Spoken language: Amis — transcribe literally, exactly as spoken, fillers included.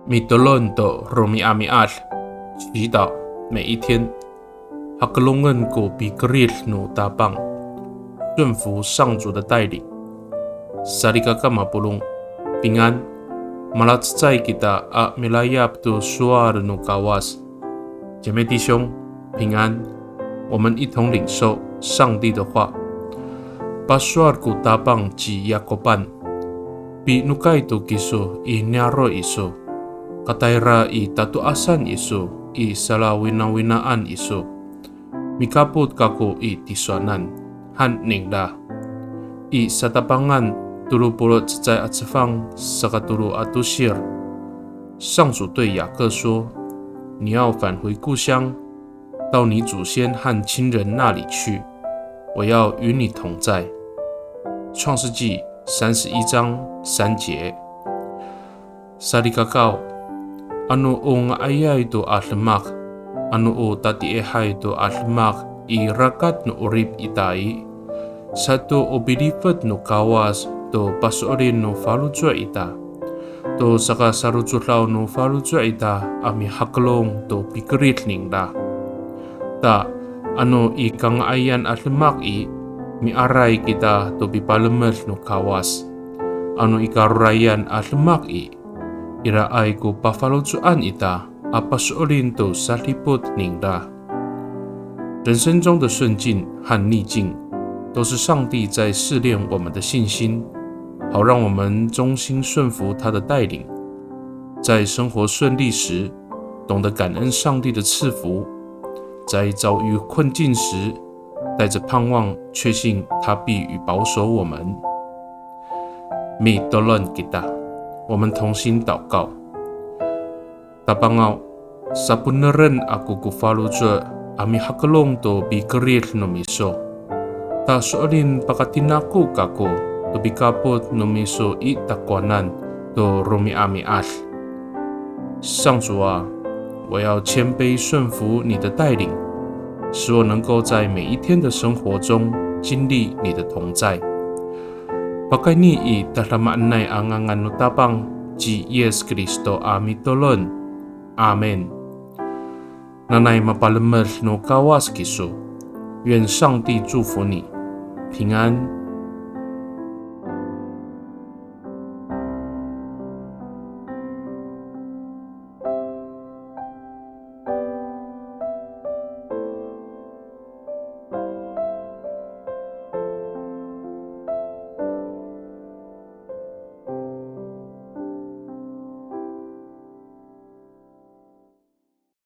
Mitolon to romi'ami'ad, 祈祷每一天。Hakelongen ko pikerid no Tapang, 顺服上主的带领。Salikaka mapolong, 平安。Malacecay kita a milayap to sowal no Kawas. 姐妹弟兄，平安。我们一同领受上帝的话。Pasowal ko Tapang ci Yakopan, pinokay to kiso i niyaro' iso, katayra i tato'asan iso i salawinawinaan iso. Mikapot kako i tisowanan, han ningra. I Satapangan tolo polo' cecay a cefang saka tolo a tosir. 上主对雅各说：你要返回故乡，到你祖先和亲人那里去，我要与你同在。创世纪三十一章三节。Salikaka, ano o nga'ayay to a demak, ano o tatiihay to a demak i rakat no 'orip ita i, sato o pilifet no Kawas to paso'elin no faloco' ita, to sakasalocodaw no faloco' ita a mihakelong to pikerid ningra. Ta, ano i kanga'ayan a demak i, miaray kita to pipalemed no Kawas. Ano i karorayan a demak i, iraay ko pafaloco'an ita a paso'elin to sadipot ningra. 人生中的顺境和逆境，都是上帝在试炼我们的信心，好让我们忠心顺服他的带领。在生活顺利时，懂得感恩上帝的赐福；在遭遇困境时，带着盼望，确信他必与保守我们。Mitolon kita，我们同心祷告。 Tapangaw, saponeren ako ko faloco' a mihakelong to pikerid no miso. Ta so'elin pakatinako kako to pikapot no miso i takowanan to romi'ami'ad. 上主啊，我要谦卑顺服你的带领，使我能够在每一天的生活中经历你的同在。Pakayni i tadamaanay a ngangan no Tapang ci Yis Kristo a mitolon. Amin. Nanay mapalemed no Kawas kiso. 愿上帝祝福你，平安